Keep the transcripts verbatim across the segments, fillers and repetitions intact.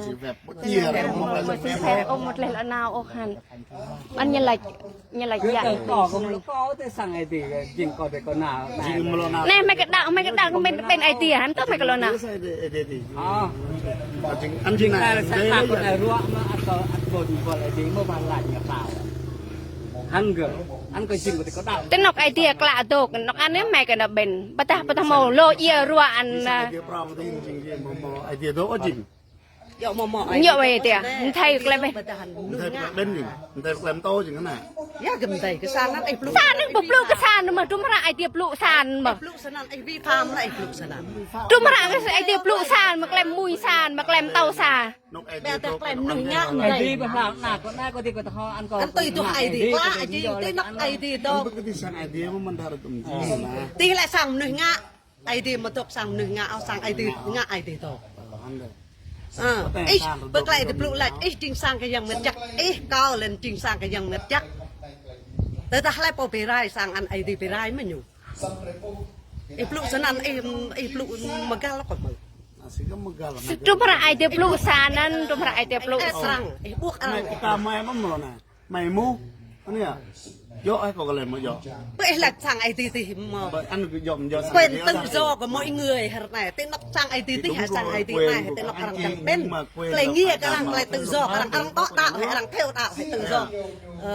Ơ, či web. Ơ, či web, ơ, či web, ơ, mă tlaih lŏ nao ôh hăn. Ăt ñu laĭ, ñu laĭ yă. Kâo kơ mlâo kâo tơ sang Aê Diê, jing kâo tơ kâo nao. Jing mlâo nao. Anai, mơi kơ đaŏ, mơi kơ đaŏ, kơ ƀing, ƀing Aê Diê hăn, tơ mơi kơ lŏ nao. Ơ. Jing, ăt jing anai, anai ruă mă ăt kâo, ăt ƀôn ƀôl Aê Diê, mơ̆ ƀă laĭ ñu pao. Hăng gơ̆, anŭn kơ jing kơ tơ kâo đaŏ. Tơ anŏ Aê Diê klă dŏ, anŏ anai mơi kơ nao ƀing. Ƀôdah, ƀôdah hmâo lŏ ia ruă anŭn. Jing Aê Diê pram, jing, jing, jing, mơ̆, mơ̆ Aê Diê dŏ, jing. Yua mơ̆ mơ̆ ai. Yua wai tơ, ƀing ta thâo tlaih ƀĕ. Ƀing ta thâo tlaih ƀĕ jing, ƀing ta thâo tlaih mơ̆ tơ jing anai. Yua gơ̆ ƀing ta kơ sang anŭn ih blŭ. Sang anŭn ih blŭ kơ sang anŭn mơ̆, dŭm hră Aê Diê blŭ sang anŭn mơ̆. Blŭ sang anŭn ih vi phạm anŭn ih blŭ sang anŭn. Dŭm hră Aê Diê blŭ sang anŭn mơ̆, tlaih mui sang anŭn mơ̆, tlaih tơ̆ sang anŭn. Anŏ Aê Diê ƀôdah tlaih mơnuih ngă. Aê Diê ƀôdah nă, kơ anai kơ dih kơ tơhŏ anŭn kâo. Anŭn tui tui Aê Diê, klă Aê Diê, tui anŏ Aê Diê dŏ. Ƀing kơ tih sang Aê Diê mơ̆ mơ̆n dah rơ̆k ƀing jing anai. Tih lĕ sang mơnuih ngă. Aê Diê mơ̆ dŏ sang mơnuih ngă, ôh sang Aê Diê ngă Aê Diê dŏ. Ơ, ih, ƀơi tlaih Aê Diê blŭ laĭ, ih jing sang kơ Yang Mngăt Jăk, ih kâo lĕ jing sang kơ Yang Mngăt Jăk. Tơdah lĕ pô bi rai sang anŭn Aê Diê bi rai mơ̆ ñu. Ih blŭ sơnăn, ih, ih blŭ mơgal kơ mơ̆. Asik mơgal. Tŭ mơ̆ ai tơ blŭ sơnăn, tŭ mơ̆ ai tơ blŭ. Ih arăng, ih ƀuh arăng. Mai kita mai mơ̆ mơ̆ anai. Mai mŭ. Anai ah. Yơh, ai kơ kơ lĕ mơ̆ yơh. Ƀơi ih laĭ sang ai tơ tơ mơ̆. Ƀơi anŭn kơ yơh, yơh sang. Quyền tự do của mỗi người hă anai. Tơ anŏ sang ai tơ tơ hă, sang ai tơ anai, tơ anŏ arăng čang ƀĕn. Klei ngia kơ arăng, klei tự do kơ arăng, arăng tŏ đaŏ hă, arăng theo đạo hă tự do.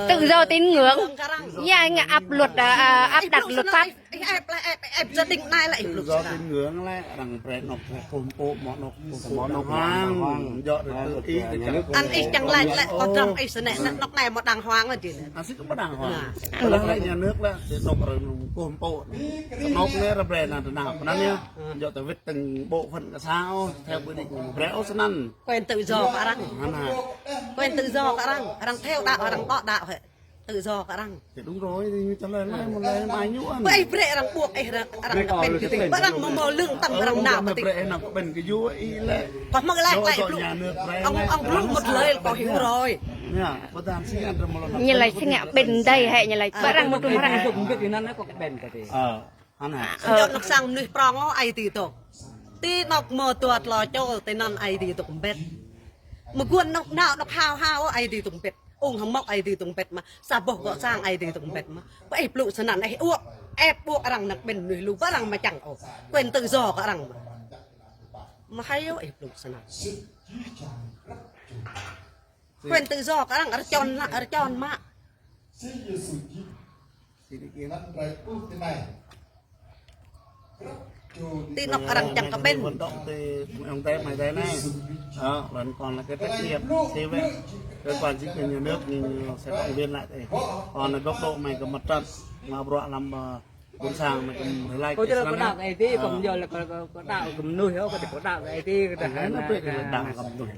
Tự do tín ngưỡng. Kơ arăng. Yơh, ngă áp luật, à, à, áp đặt luật pháp. Ih, ih, ih, ih, ih, gia đình anai lĕ ih blŭ. Tự do tín ngưỡng lĕ, arăng brơi anŏ, kơkuh pơpŭ, mơ̆ anŏ, mơ̆ anŏ hoang, yơh, tự ý, tự do. Anŭn ih čang laĭ lĕ, kơ drăm ih sơnĕ, anŏ anai mơ̆ đang hoang lĕ dih. Asik mơ̆ đang hoang. Nah. Lĕ lĕ nhà nước lĕ, tơ anŏ arăng kơkuh pơpŭ. Tơ anŏ anai arăng brơi anăn tơ anai, kơ anăn yơh. Yơh, tơ wĭt từng bộ phận kơ sao, theo quy định, brơi ôh sơnăn. Quyền tự do kơ arăng. Anai. Quyền tự do kơ arăng, arăng theo đạo, arăng tŏ đạo hă. Tự do kơ arăng. Thì đúng rồi, thì ñu tơlơi laĭ, mơ̆ laĭ, mai ñu ăn. Ƀơi ih brơi arăng ƀuh, ih arăng, arăng kơ ƀĕn kơ tơ. Ƀơi arăng mơ̆ mơ̆ lương tâm arăng nao kơ tơ. Brơi arăng kơ ƀĕn kơ yua ih lĕ. Kơ mơ̆ laĭ, laĭ blŭ. Nhà nước brơi. Ông, ông blŭ một lời có hiểu rồi. Nè, ƀơi tơhan sĭt arăng mơ̆ lŏn. Ñu laĭ sĭt ngă ƀĕn dai hă, ñu laĭ. Ƀơi arăng mơ̆ tŭ mơ̆ arăng. Ƀĕn kơ tơhan anai kơ ƀĕn kơ tơ. Ơ. Anai. Yơh anŏ sang mơnuih prŏng ôh ai tơ tŏ. Tơ anŏ mơ̆ dua tlâo čô, tơ anŭn ai tơ tŏ ƀĕn. Mơguan anŏ nao, anŏ hao hao ôh ai tơ tŏ ƀĕn. Ung hăng mŏk ai tơ tŏ ƀĕn mơ̆, sa boh gŏ sang ai tơ tŏ ƀĕn mơ̆. Ƀơi ih blŭ sơnăn, ih ƀuh, ih ƀuh arăng anăk ƀĕn mơnuih lu, ƀơi arăng mơčang ôh. Quyền tự do kơ arăng mơ̆. Mơ̆ hai yơh ih blŭ sơnăn. Quyền tự do kơ arăng, arăng čon lă, arăng čon mă. Tơ anŏ arăng čang kơ ƀĕn. Vận động tơ, ông tơ mai tơ anai. Đó, vẫn còn là cái trách nhiệm, thì vậy, cơ quan chính quyền nhà nước mình sẽ động viên lại tơ. Còn là góc độ mày kơ mặt trận, mă bruă lăm, ờ, ƀôn sang mày kơ relax. Kơ tơlơi kơ đaŏ kơ ai tơ, kơ mơ̆ yơh lĕ kơ, kơ đaŏ kơ mơnuih yơh, kơ tơlơi kơ đaŏ kơ ai tơ, kơ tơlơi kơ đaŏ kơ mơnuih.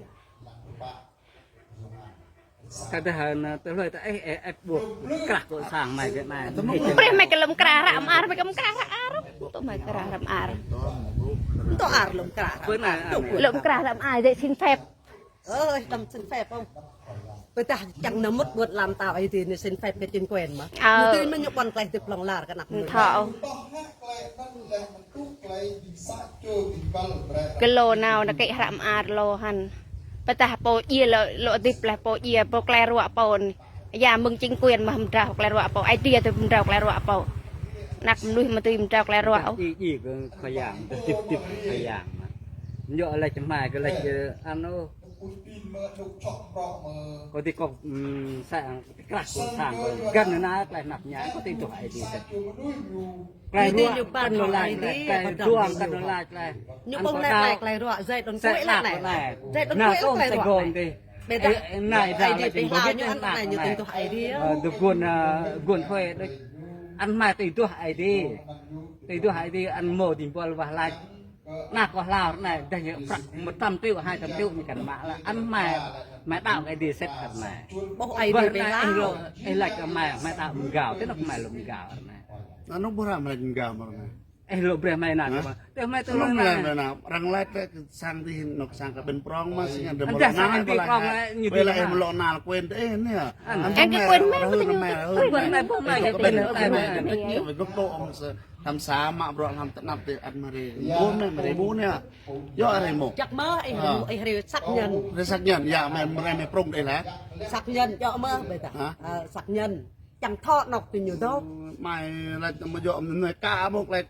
Kơ tơhan, tơlơi tơ ih, ih, ih ƀuh, krah kơ sang mai Việt Nam. Brơi mai kơ lŏm krah ră mơar, mai kơ lŏm krah ră mơar. Tŭ mai krah ră mơar. Tŭ ar lŏm krah ră mơar. Lŏm krah ră mơar, dêh xin phép. Ơ, đăm xin phép không? Ƀôdah čang nao mŭt ƀuôn lan tao ai tơ anai xin phép kơ chính quyền mơ̆. Ơ. Ñu tơ mơ̆ ñu ƀuăn klei tơ plŏng lar kơ anăk mơnuih. Thâo. Kơ lu nao anai kơ hră mơar lu hăn. Ƀôdah pô djai lu, lu hơdip lĕ pô djai, pô klei ruă pô anai. Yua mơ̆ng chính quyền mơ̆ hơmdrao klei ruă pô. Ai tơ tơ hơmdrao klei ruă pô. Anăk mơnuih mơ̆ tơ hơmdrao klei ruă ôh. Ih, ih kơ Khua Yang, tơ tip tip Khua Yang mơ̆. Ñu lĕ čơmai kơ lĕ, ơ, anŭn. Kơ tơ kơ, ưm, sa, krah kơ sang kơ. Găn anai klei anăp ñai, kơ tơ tơduah ai tơ. Klei ruă kăn lu laĭ, klei ruă kăn lu laĭ, klei. Ñu ƀơ̆ng lĕ klei ruă, djai đôn kuĕ lĕ anai. Djai đôn kuĕ lĕ klei ruă anai. Ƀôdah ai tơ ƀing hao ñu anăk anai ñu tơduah ai tơ. Ơ, tơguan, ơ, guan huê đôč. Ăn mai tơduah ai tơ. Tơduah ai tơ ăn mơ̆ dĭng buăl wah lač. Anăk kơ hlâo anai, dah ñu prăk một trăm triệu, hai trăm triệu ñu kăn mă lĕ. Ăn mai, mai đaŏ kơ ai tơ sĭt anai. Ƀuh ai tơ ƀing hao. Ih lač kơ mai, mai đaŏ mơgao, tơ anŏ mai lu mơgao anai. Anŭn ƀuh ră mai lač mơgao mơ̆ anai. Ih lu brơi mai anai. Hă? Tơ mai tơ lu mai anai. Arăng lač tơ sang tơ anŏ sang kơ ƀĕn prŏng mơ̆ sĭt anai. Anŭn dah sang ƀĕn prŏng anai, ñu ƀơi lĕ ih mơ̆ lŏn nal quyền tơ ih anai. Anŭn kơ quyền mai, quyền mai, quyền mai, quyền mai. Ih kơ ƀĕn, ih kơ ƀĕn. Ih kơ ƀĕn. Tam sa mă bruă lăm tơnap tơ ăt mơ̆ rê. Ƀuh anai, mơ̆ rê ƀuh anai. Yơh rê mơ̆. Čăk mơ̆, ih rê, ih rê xác nhận. Rê xác nhận, yơh, mai, mai, mai prŏng đơi lĕ. Xác nhận, yơh mơ̆, ƀôdah. Hă? Ơ, xác nhận. Čang thâo anŏ tơ ñu dŏ. Mai lač mơ̆ yơh, anai kơ mơ̆ lač